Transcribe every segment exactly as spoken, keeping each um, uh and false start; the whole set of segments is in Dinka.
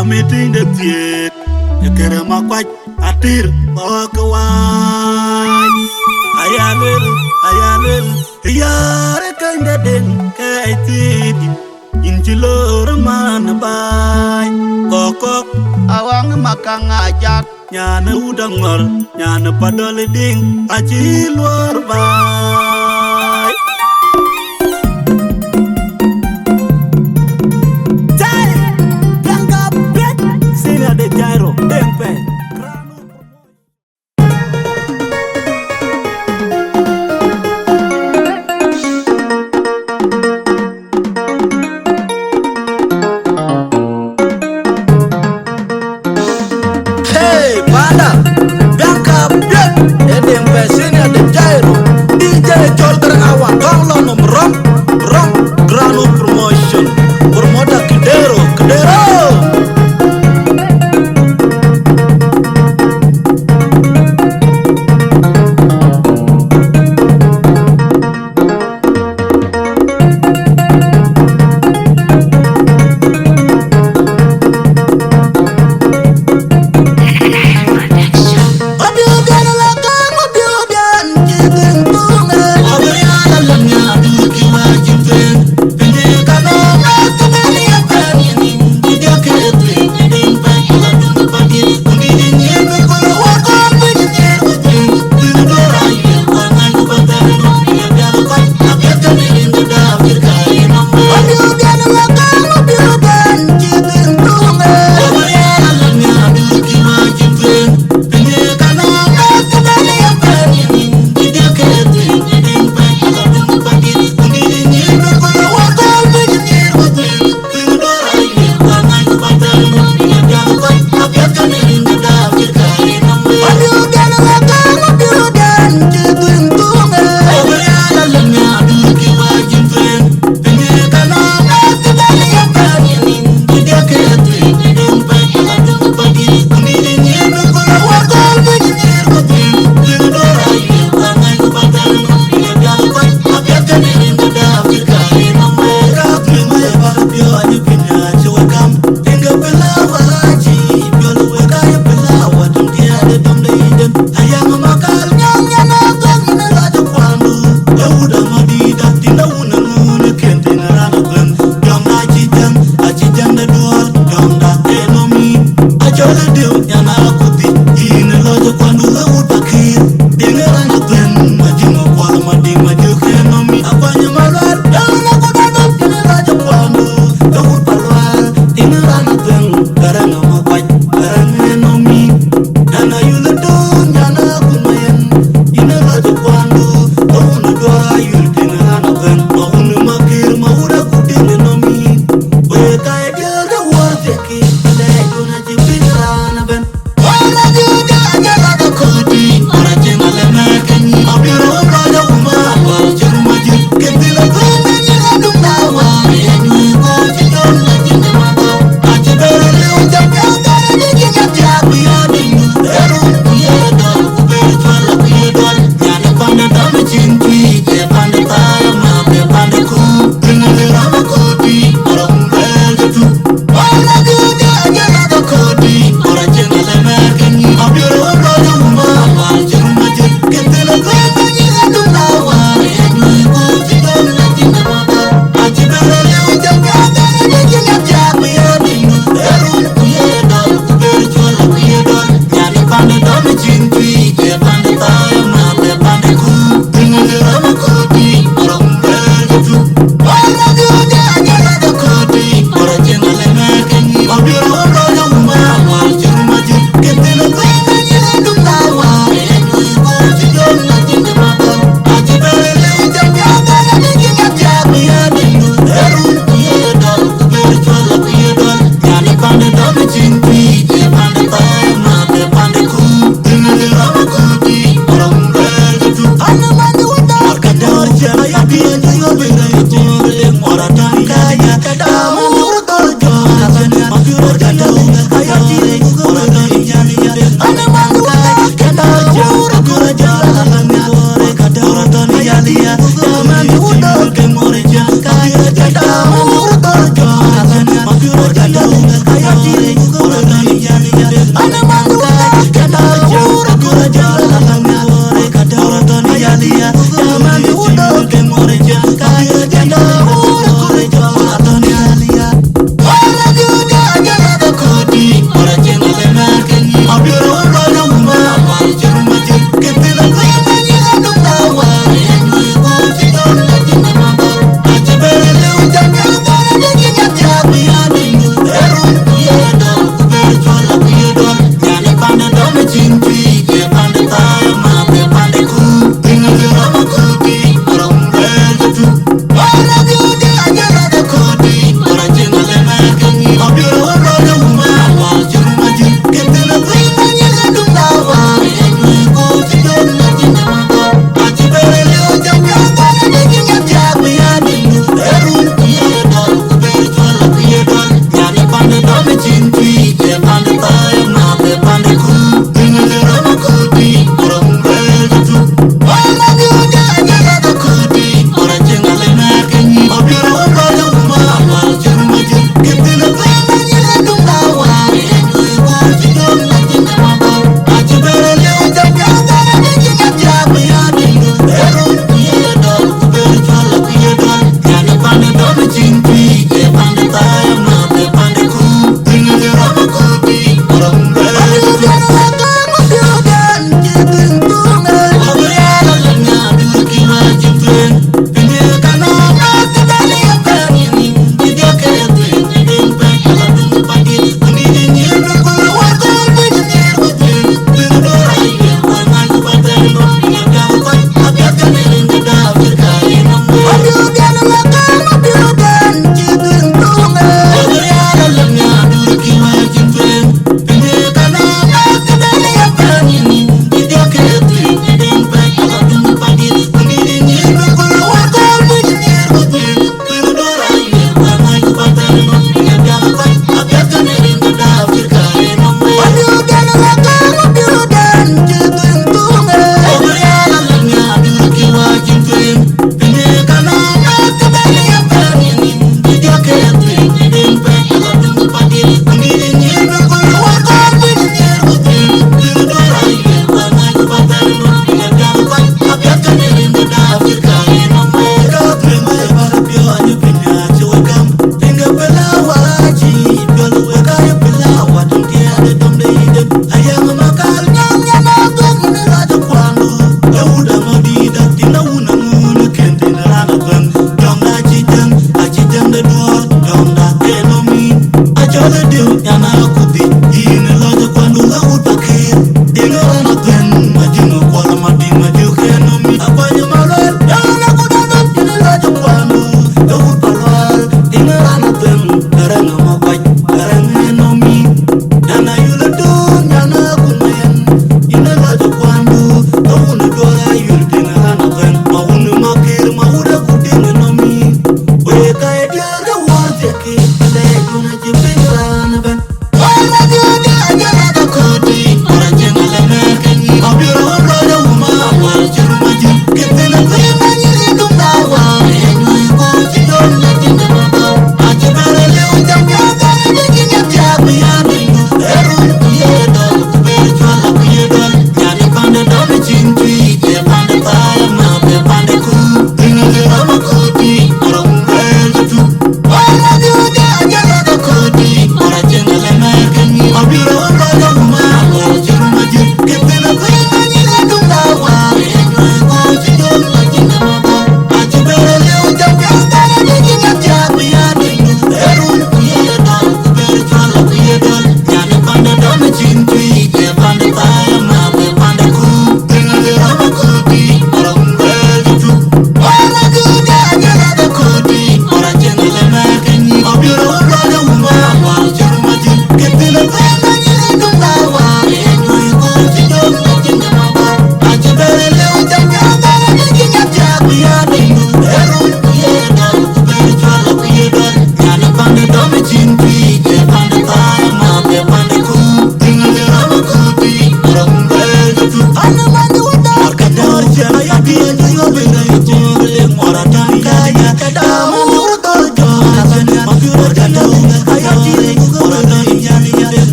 Ami tïŋ de thiëëk, ë kërë ma kuac atir bɔ̈ ke waai. Aya luel, aya luel, yaar ë keny de deŋ kɛɛc thiëëdït. Yïn cï lor man baai, kɔ̈k kɔ̈k, awaŋ makaŋ ajak. Nyan ë wut aŋɔ̈r, nyan ë padɔl ë diŋ, acï luɔr baai. Jai, piɛŋkë apiɛth, senior de Jairo, Deŋ pɛ̈i. Hey, panda, bianca biet, edem pesini adem jairo, D J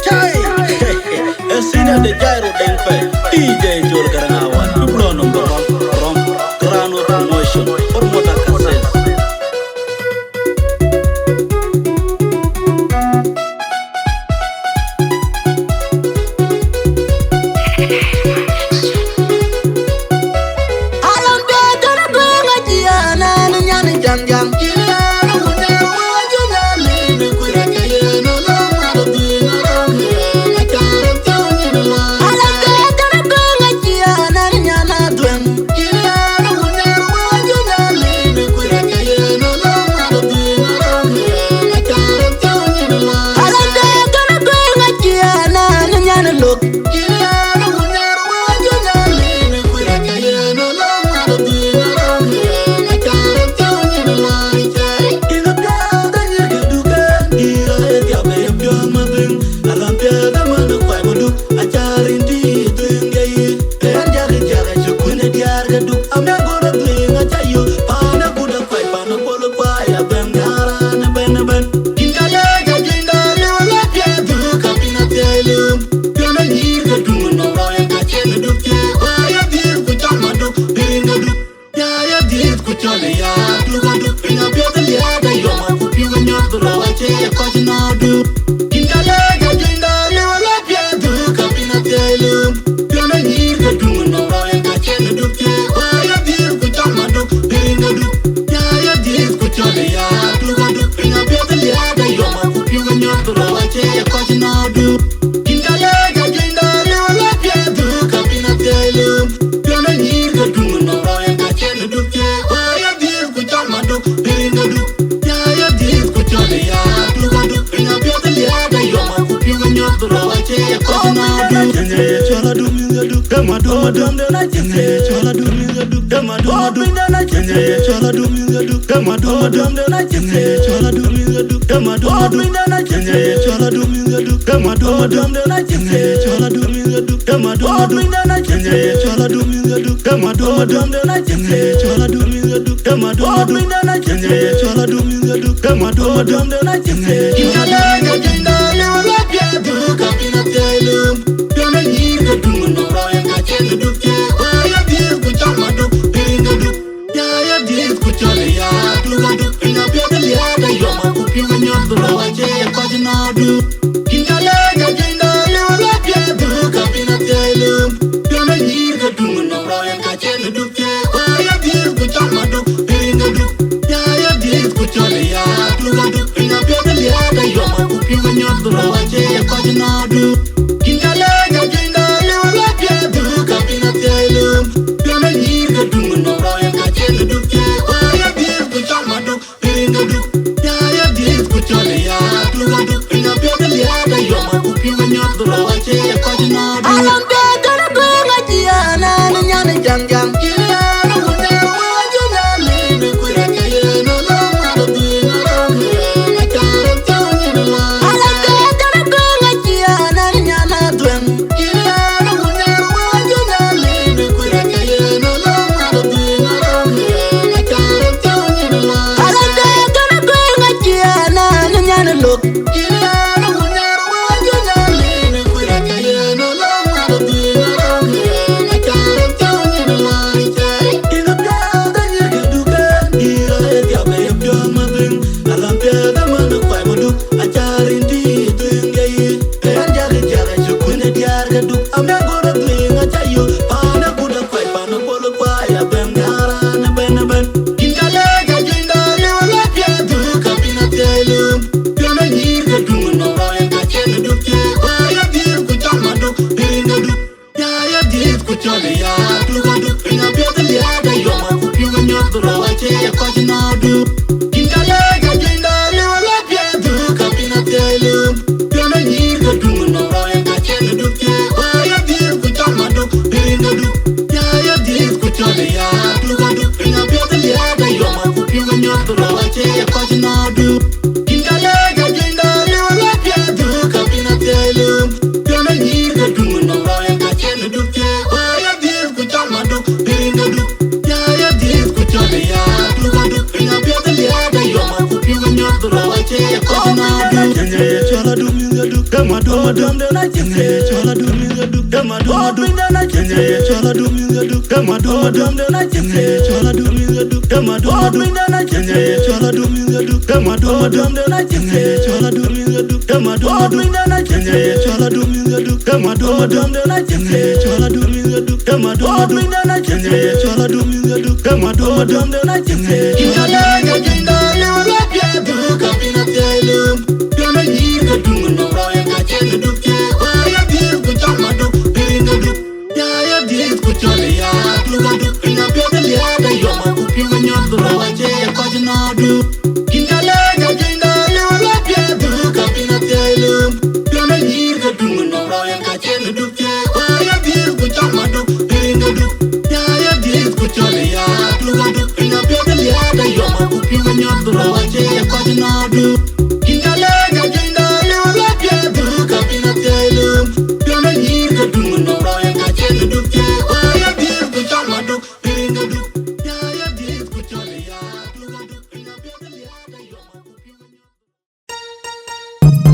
Chai! Esina de Jairo Dengpe, D J Jol Garang Awan, Dublo number one, from Grano Promotion, Promoter Cassette.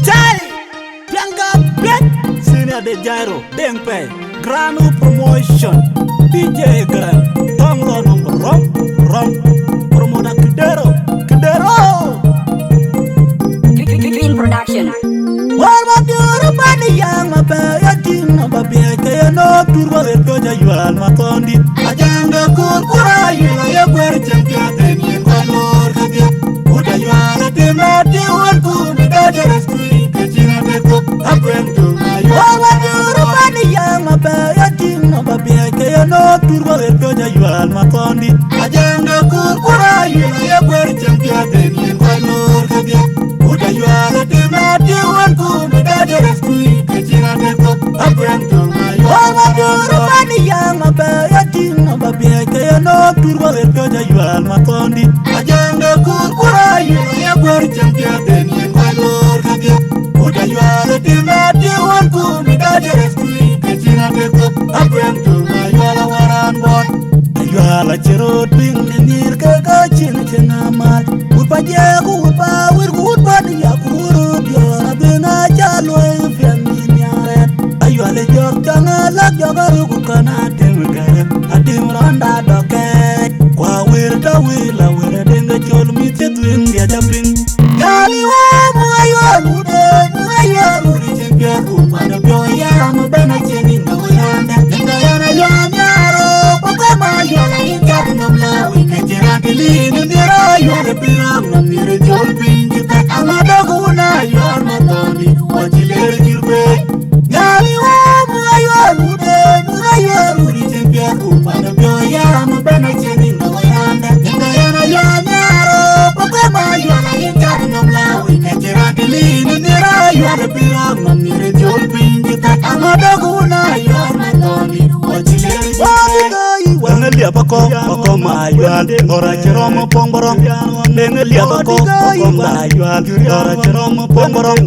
Chai, pianga bet, Senior De Jairo, Deng Pei, Grand Promotion, D J Garang, Dong Lo number rom, rom, promoter Kidero, Kidero. Green Production. War ma biur bani yang ma ba ya ting ma ba bia ke ya no tur wa le to ja yual ma tondi. Ajanga kur kura yula ya gwer champion den yin kwa lor ka dia. Uta yuala de na de wan ku mi da de restui ka china de ko. Akwen tu ma yuala de rubani yang ma ba ya ting ma ba bia ke ya no tur wa le to ja yual ma tondi. Ajanga kur kura yula ya gwer champion den yin kwa lor ka dia. Uta yuala de na de wan ku mi da de restui ka china de ko. Akwen tu ma yuala de rubani yang ma ba ya ting ma ba bia ke ya no tur wa le to ja yual ma tondi. Ajanga kur kura yula ya gwer champion den yin kwa lor ka dia. Uta yuala de na de wan ku mi da de restui ka china de ko. Akwen tu ma yuala waran boy. Ayual acï röt piŋ në nyïïr ke ka cïn cïn amat. Wut pa jiɛɛk, wut pa wïr, ku wut pa diäk, ku wut röt diɔ̈ɔ̈r abï ŋa ca luɔi piɛth nïn nhiaar ɛn. Ayual ë jɔ̈k caŋ ë lak jɔ̈k aruk ku kën atem gɛ̈ɛ̈k. Atem rɔ̈nda dɔ̈kkɛɛc. Ku awër tɔ̈ wël, awër ë deŋ ke col mïth cï dhuëëŋ dhiëc apiŋ. Gäli wä mu ayual wut ë, mu ayual wut ë cïn piɛth ku kuan ë piɔ̈u yam ëbɛ̈n acïn nïn ke wël randa. Nïn ke yɛn ayual nhiaar ë, ku kuan ma ayual ayï cath nɔm la wïc ke cïn raan të lïïm ë nhiɛɛr ayual ë pïïr rɔ̈m nɔm nhiɛɛr ë col piny cï thɛk. Ama dɔ̈k wun ayual ma thɔ̈ɔ̈ŋ dït wä cï leer cïr pei. Gäli wä mu ayual wut ë, mu ayual wut ë cïn piɛth ku kuan ë piɔ̈u yam ëbɛ̈n acïn nïn ke wël randa. Nïn ke yɛn ayual nhiaar ë, ku kuan ma ayual ayï cath nɔm la wïc ke cïn raan të lïïm ë nhiɛɛr ayual ë pïïr rɔ̈m nɔm nhiɛɛr ë col piny cï thɛk. Ama dɔ̈k wun ayual ma thɔ̈ɔ̈ŋ dït wä cï leer cïr pei. Wëŋ ë liɛp akɔ̈u, akɔ̈u ma ayual, ɣɔ̈r acï rɔ̈m ë pɔ̈ŋ bä rɔ̈m. Wëŋ ë liɛp akɔ̈u, akɔ̈u ma ayual, ɣɔ̈r acï rɔ̈m ë pɔ̈ŋ bä rɔ̈m.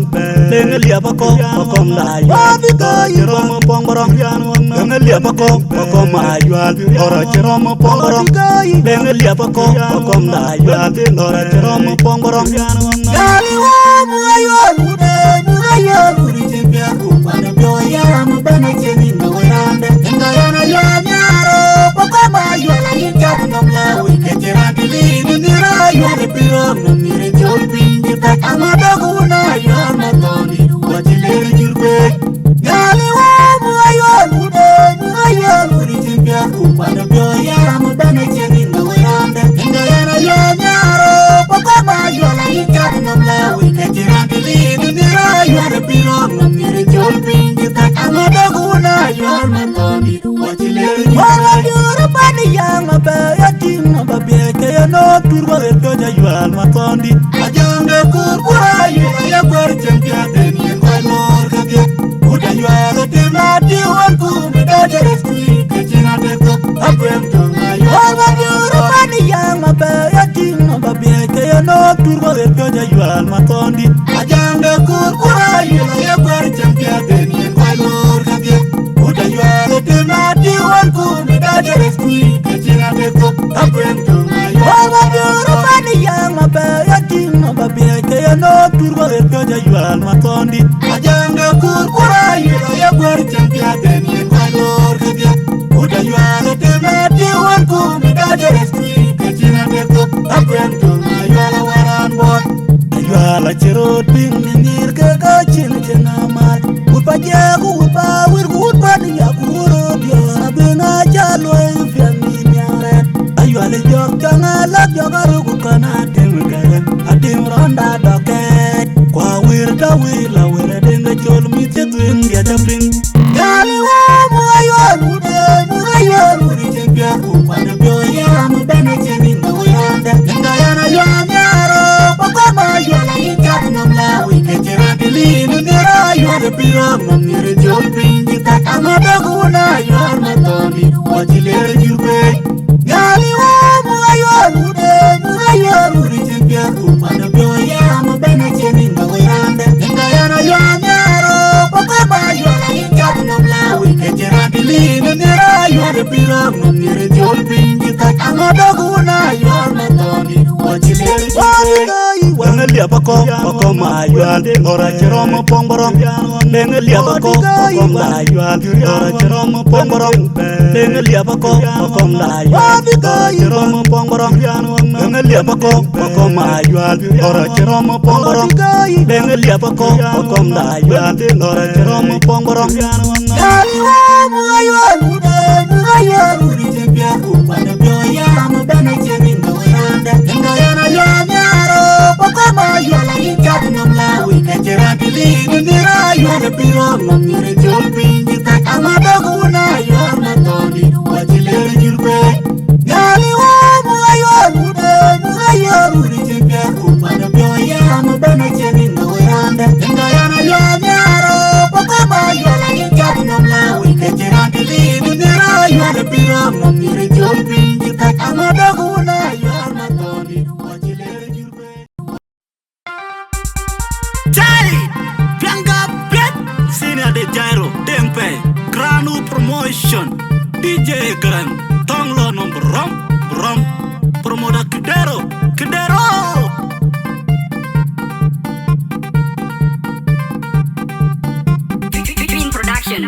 Wëŋ ë liɛp akɔ̈u, akɔ̈u ma ayual, ɣɔ̈r acï rɔ̈m ë pɔ̈ŋ bä rɔ̈m. Wëŋ ë liɛp akɔ̈u, akɔ̈u ma ayual, ɣɔ̈r acï rɔ̈m ë pɔ̈ŋ bä rɔ̈m. Wëŋ ë liɛp akɔ̈u, akɔ̈u ma ayual, ɣɔ̈r acï rɔ̈m ë pɔ̈ŋ bä rɔ̈m. Gäli wä mu ayual wut ë, mu ayual wut ë cïn piɛth ku kuan ë piɔ̈u yam ëbɛ̈n acïn nïn ke wël randa. Nïn ke yɛn ayual nhiaar ë, ku kuan ma ayual ayï cath nɔm la wïc ke cïn raan të lïïm ë nhiɛɛr ayual ë pïïr rɔ̈m nɔm nhiɛɛr ë col piny cï thɛk. Ama dɔ̈k wun ayual ma thɔ̈ɔ̈ŋ dït wä cï leer cïr pei. Gäli wä mu ayual wut ë, mu ayual wut ë cïn piɛth ku kuan ë piɔ̈u yam ëbɛ̈n acïn nïn ke wël randa. Nïn ke yɛn ayual nhiaar ë, ku kuan ma ayual ayï cath nɔm la wïc ke cïn raan të lïïm ë nhiɛɛr ayual ë pïïr rɔ̈m nɔm nhiɛɛr ë col piny cï thɛk. Ama dɔ̈k wun ayual ma thɔ̈ɔ̈ŋ dït wä cï leer cïr pei. Wala jur bani yang ma ba ya ting ma ba bia ke ya no tur wa le to ja yual ma thɔ̈ɔ̈ŋ dït. Ajanga kur kura yula ya gwer champion den yin kwa lor ka dia. Uta yual tim na di wan ku mi da de restui ke cïn ade ko. Akwen tu ma yual ma jur bani yang ma ba ya ting ma ba bia ke ya no tur wa le to ja yual ma thɔ̈ɔ̈ŋ dït. Ajanga kur kura yula ya gwer champion den yin kwa lor ka dia. Uta yual tim na di wan ku mi da de restui ke cïn ade ko. Akwen tu ma yual ma jur bani yang ma ba ya ting ma ba bia ke ya no Ayual Mathondït, Ajaŋ de Kur, Kur Ayual, aye guär cäŋ piath den yen kɔc loor kedhie. Wut Ayual ë tëmë diu wën kum ë Dajores kuiir ke cïn adek thok, akuɛn töŋ Ayual awaran buɔɔt. Ayual acï röt piŋ në nyïïr ke ka cïn cïn amat. Wut pa jiɛɛk, wut pa wir, wut pa diäk, wut röt diɔ̈ɔ̈r, abï ŋa ca luɔi piɛth nïn nhiaar rɛ̈t. Ayual ë jɔk cɔŋ alat jɔk aruk ku kɔn atem kɛ̈ɛ̈t, atem rɔ̈nda dɔ̈k kɛ̈ɛ̈t. Ku awër tɔ̈ wël, awër adeŋ ke col mïth cï dhuëëŋ diɛt apiŋ. Gäl ë wä muk Ayual wut, ee, muk Ayual wut cïn piɛth, ku kuan ë piɔ̈u ye ram ëbɛ̈n acïn nïn ke wëi raan dɛ̈. Yen ka yɛn Ayual nhiaar rɔ̈ɔ̈k, ku kɔ̈k Ayual ayï cath nɔm la wïc ke cï raan tï lïïm ë nhiɛɛr Ayual ë pïïr rɔ̈ɔ̈k nɔm nhiɛɛr ë col piny cï thäk aŋɔ̈th dɔ̈k wun Ayual Mathondït, ku acï leer ë jur pei. Gäl ë wä muk Ayual wut, ee, muk Ayual wut cïn piɛth, ku kuan ë piɔ̈u ye ram ëbɛ̈n acïn nïn ke wëi raan dɛ̈. Yen ka yɛn Ayual nhiaar rɔ̈ɔ̈k, ku kɔ̈k Ayual ayï cath nɔm la wïc ke cï raan tï lïïm ë nhiɛɛr Ayual ë pïïr rɔ̈ɔ̈k nɔm nhiɛɛr ë col piny cï thäk aŋɔ̈th dɔ̈k wun Ayual Mathondït, ku acï leer ë jur pei. Deŋ ë liɛp akɔ̈u, akɔ̈u ma Ayual, ɣɔ̈r acï rɔ̈m ë pɔ̈ŋ bɔ̈ rɔ̈m. Deŋ ë liɛp akɔ̈u, akɔ̈u ma Ayual, ɣɔ̈r acï rɔ̈m ë pɔ̈ŋ bɔ̈ rɔ̈m. Deŋ ë liɛp akɔ̈u, akɔ̈u ma Ayual, ɣɔ̈r acï rɔ̈m ë pɔ̈ŋ bɔ̈ rɔ̈m. Deŋ ë liɛp akɔ̈u, akɔ̈u ma Ayual, ɣɔ̈r acï rɔ̈m ë pɔ̈ŋ bɔ̈ rɔ̈m. Deŋ ë liɛp akɔ̈u, akɔ̈u ma Ayual, ɣɔ̈r acï rɔ̈m ë pɔ̈ŋ bɔ̈ rɔ̈m. Gäl ë wä muk Ayual wut, ee, muk Ayual wut cïn piɛth, ku kuan ë piɔ̈u ye ram ëbɛ̈n acïn nïn ke wëi raan dɛ̈. Yen ka yɛn Ayual nhiaar rɔ̈ɔ̈k, ku kɔ̈k Ayual ayï cath nɔm la wïc ke cï raan tï lïïm ë nhiɛɛr Ayual ë pïïr rɔ̈ɔ̈k nɔm nhiɛɛr ë col piny cï thäk aŋɔ̈th dɔ̈k wun Ayual Mathondït, ku acï leer ë jur pei. Gäl ë wä muk Ayual wut, ee, muk Ayual wut cïn piɛth, ku kuan ë piɔ̈u ye ram ëbɛ̈n acïn nïn ke wëi raan dɛ̈. Yen ka yɛn Ayual nhiaar rɔ̈ɔ̈k, ku kɔ̈k Ayual ayï cath nɔm la wïc ke cï raan tï lïïm ë nhiɛɛr Ayual ë pïïr rɔ̈ɔ̈k nɔm nhiɛɛr ë col piny cï thäk aŋɔ̈th dɔ̈k wun Ayual Mathondït, ku acï leer ë jur pei. Chai! Piɛŋkë piɛth, Senior de Jairo, Deŋ Pɛi, Crown Promotion, D J Garang, Thɔŋ lɔ nɔm brom, brom, promoter Kidero, Kidero. Green Production.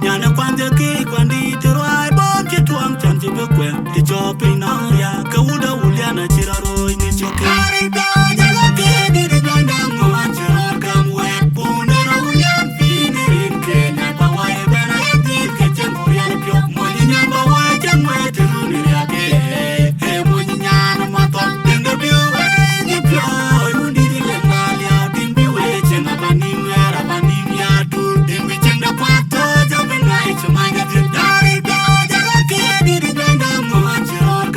Nyan ë kuany jɔkï kuany dït të ruai bɔ̈ cï tuɔŋ cän cï bï kuɛn. Të cɔɔk piny nɔŋ riääk, ke wut Awulian acï rɔt roc në cök. Arï dɔɔc ë lɔ ke dït ë jɔn däŋ ŋö an cï rɔt gäm wɛ̈ɛ̈t. Bun ë Awulian piny ë rin ke nyan pa wai ëbɛ̈n ayadhil ke cïn ku riɛl piɔ̈u. Mony nyan pa wai cäŋ wɛ̈ɛ̈t të run ë riääk ee. Ee mony nyan ë mathɔn, dëŋ de bï wëëny ë piɔ̈u. Run dït ë lëŋ na liääu, dïŋ bï wëëc cïn aba nïm wɛ̈ɛ̈r, aba nïm ya dur. Dïŋ bï cïn de kuat tɔ̈ jɔ bï ŋäc cï many de dhiëth. Arï dɔɔc ë lɔ ke dït ë jɔn däŋ ŋö an cï rɔt